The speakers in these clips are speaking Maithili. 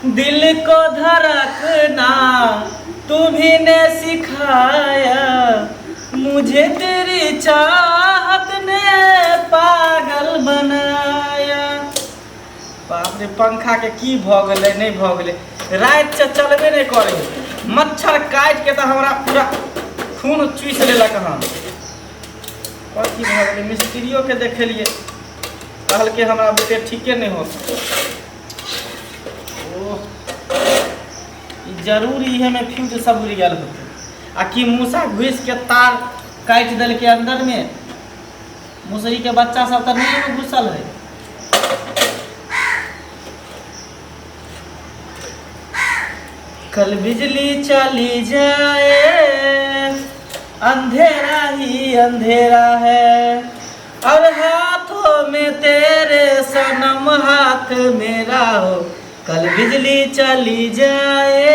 दिल को धड़कना तुम्ही ने सिखाया, मुझे तेरी चाहत ने पागल बनाया। बाप रे, पंखा के की भऽ गेलै, नहि भऽ गेलै, राति से चलबे नहि करै, मच्छर काटि के तऽ हमरा पूरा खून चूसि लेलक हन। कथी भऽ गेलै? मिस्त्रियोके देखेलियै, कहलकै हमरा बुते ठीके नहि होत। ओह, ई जरूर इहेमे फ्यूज सब उड़ि गेल होतै आ कि मूसा घुसिके तार काटि देलकै अन्दरमे। मुसरीके बच्चा सब तऽ नहि एहिमे घुसल है। कल बिजली चली जाए, अंधेरा ही अंधेरा है, और हाथों में तेरे सनम हाथ मेरा हो, कल बिजली चली जाए,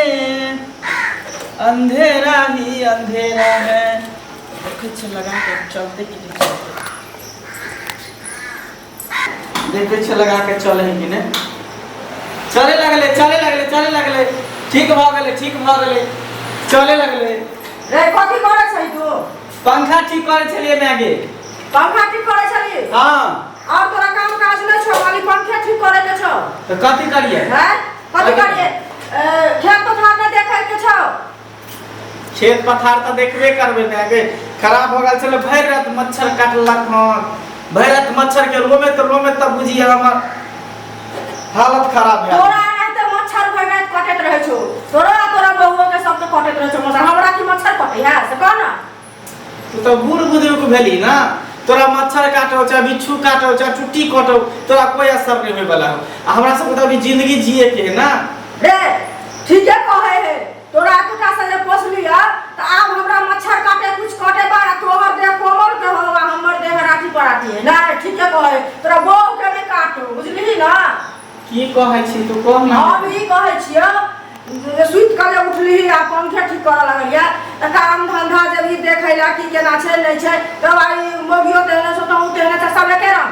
अंधेरा ही अंधेरा है। देखै छियै लगा के चलते कि नहि चलते। देखै छियै लगा के चले है कि नहि। चले लगलै, चले लगलै, चले लगलै। ठीक भऽ गेलै, ठीक भऽ गेलै, चले लगलै। रे, कथी करै छही तू? पंखा ठीक करै छलियै माय गे। पंखा ठीक करै छली? हाँ। और तोरा काम काज नहि छौ, खाली पंखे ठीक करै के छौ? तऽ कथी करियै? हैं, कथी करियै? खेत पथार नहि देखै के छौ? खेत पथार तऽ देखबे करबै माय गे। खराब भऽ गेल छलै, भरि राति मच्छर काटलक हन, भरि राति मच्छर के रोमे तऽ रोमे तऽ बुझिए हमर हालत खराब भए गेल। तोरा एनाहिते मच्छर भरि राति कटैत रहै छौ, तोरो आ तोरा बहुओ के सबके कटैत रहै छौ मच्छर। हमरा की मच्छर कटै है से कह ना। तू तऽ बूढ़ बुजुर्ग भेली ना, तोरा मच्छर काटौ चाहे बिच्छू काटौ चाहे टुट्टी कटौ, तोरा कोई असर नहीं होय वाला हो। आ हमरा सबके तऽ अभी जिंदगी जिए के है ना। रे, ठीके कहै है, तोरा एतुका से जे पोसली है तऽ आब हमरा मच्छर काटे कुछ काटे बार आ तोहर देह कोमल के हो आ हमर देह राठी पराठी है। नहीं, ठीके कहै, तोरा बहू के नहि काटू, बुझलिही ना? की कहै छी तू, कह ना। हम ई कहै छियौ जे सुति कऽ जे उठलिही आ पंखे ठीक करऽ लगलियै तऽ काम धंधा जे भी देखै लए की केना छै नहि छै, तब आइ मौगियो तेहने छौ, तहूँ तेहने छै, सब एके रंग।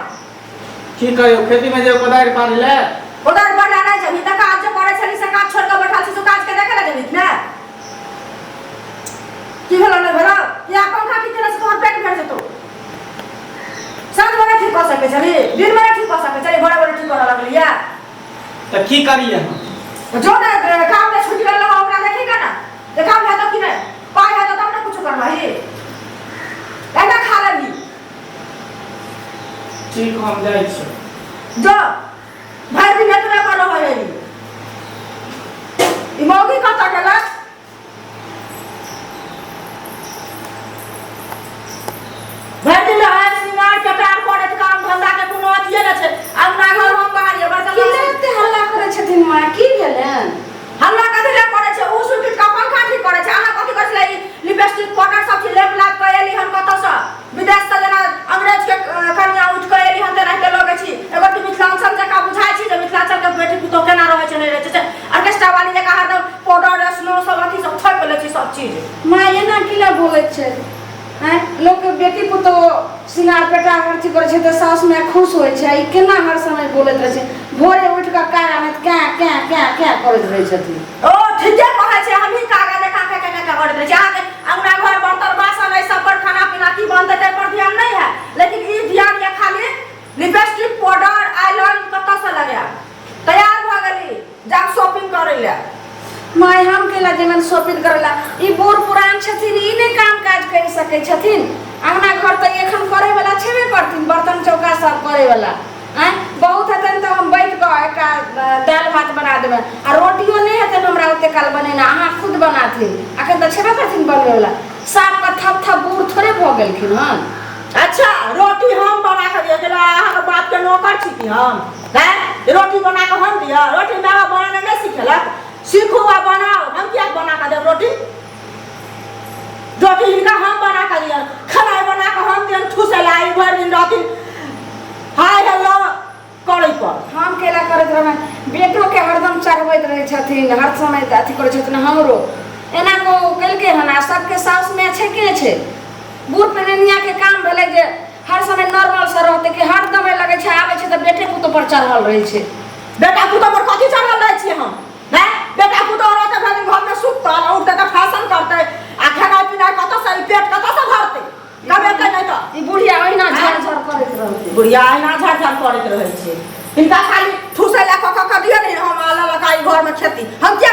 की कहियो, खेती में जे कोदारि पारि ले। कोदारि पारि नहि जेबही तऽ काज जे करै छली से काज छोड़ि कऽ बैठल छी, से काज के देखै लए जेबही कि नहि? की भेलौ, नहि भेलौ? या पंखा ठीक केने से तोहर पेट भरि जेतौ? साँझ मे नहि ठीक कऽ सकै छली, दिन मे नहि ठीक कऽ सकै छली, भोरे भोरे ठीक करऽ लगलियै? तऽ की करियै हम? जो ने काम के छुटि गेल रहौ ओकरा देखी के ना जे काम हेतौ कि नहि, पाइ हेतौ तब ने कुछो करबही, एना खा लेबही? ठीक, हम जाइ छी। जो, भरि दिन एतबे पर रहै है ई। ई मौगी कतऽ गेलै? भरि दिन रहै सिंगार कटार करैत, काम धंधा के कोनो अथिये नहि छै। अंगना घर हम बाहर बर्तन की एते हल्ला करै छथिन माँ, की भेलनि? हल्ला कथी लए करै छै? ओ सुति उठि कऽ पंखा ठीक करै छै, अहाँ कथी करै छलै? ई लिपस्टिक पाउडर सब चीज लेप लाप कऽ एली हन कतऽसँ विदेशसँ, जेना अंग्रेज के कनिया उठि कऽ एली हन तेनाहिते लगै छी। एगो कि मिथिलाञ्चल जकाँ बुझाइ छी जे मिथिलाञ्चल के बेटी पुतोह केना रहै छै नहि रहै छै, से ऑर्केस्ट्रा वाली जकाँ हरदम पाउडर स्नो सब अथी सब थोपि लै छी सब चीज। माँ, एना की लए बोलैत छै? आँय, लोकके बेटी पुतोह सिंगार पेटार हर चीज करै छै तऽ साउस माय खुश होइ छै, ई केना हर समय बोलैत रहै छै? भोरे उठि कऽ कार आनैत कैं कैं कैं कैं करैत रहै छथिन। ओ ठीके कहै छै, हमही कागा जकाँ कैं कैं कैं करैत रहै छी। अहाँके अंगना घर बर्तन बासन एहि सब पर, खाना पीना की बनतै ताहि पर ध्यान नहि है, लेकिन ई ध्यान यऽ खाली लिपस्टिक पाउडर आइलाइन कतऽसँ लगायब। तैयार भऽ गेली, जाब शॉपिंग करै लए। माय, हम केला जेबनि शॉपिंग करै ला? ई बूढ़ पुरान छथिन, ई नहि काम काज करि सकै छथिन? अंगना घर तऽ एखन करै वाला छेबे करथिन, बर्तन चौका सब करै वाला। आँय, बहुत हेतनि तऽ हम बैठ कऽ एकटा दालि भात बना देबनि, आ रोटियो नहि हेतनि हमरा ओते काल बनेना, अहाँ खुद बनाथिन। एखन तऽ छेबे करथिन बनबै वाला। साफ कऽ थप थप बूढ़ थोड़े भऽ गेलखिन हन। अच्छा, रोटी हम बना कऽ दिअ गेलै? अहाँके बापके नौकर छी की हम? हैं, रोटी बना कऽ हम दिअ? रोटी माय बाप बनेनाइ नहि सिखेलक? सीखू आ बनाउ। हम किएक बना कऽ देब रोटी? रोटी हिनका हम बना कऽ दिअ, खेनाइ बना कऽ हम दियन ठूसै लए? ई भरि दिन रहथिन हाय हेलो करै पर। हम केला करैत रहबनि? बेटोके हरदम चढ़बैत रहै छथिन, हर समय अथी करै छथिन। हमरो एना को केलकै हन आ सबके साउस माय छै के छै? बूढ़ पेननियाके काम भेलै जे हर समय नॉर्मल से रहतै कि हरदम लगै छै आबै छै तऽ बेटे पुतोह पर चढ़ल रहै छै? बेटा पुतोह पर कथी चढ़ल रहै छियै हम? बेटा पुतोह रहतै भरि दिन घरमे सुतल आ उठतै तऽ फैशन करतै आ खेनाइ पिनाइ कतऽसँ ई पेट कतऽसँ भरतै कमेतै नहि तऽ ई बुढ़िया ओहिना झर झर करैत रहतै। बुढ़िया अहिना झाड़ झाड़ करैत रहै छै। हिनका खाली ठूसै लए कऽ कऽ कऽ दियौ ने, हम लऽ लऽ कऽ ई घरमे खेती हम किया।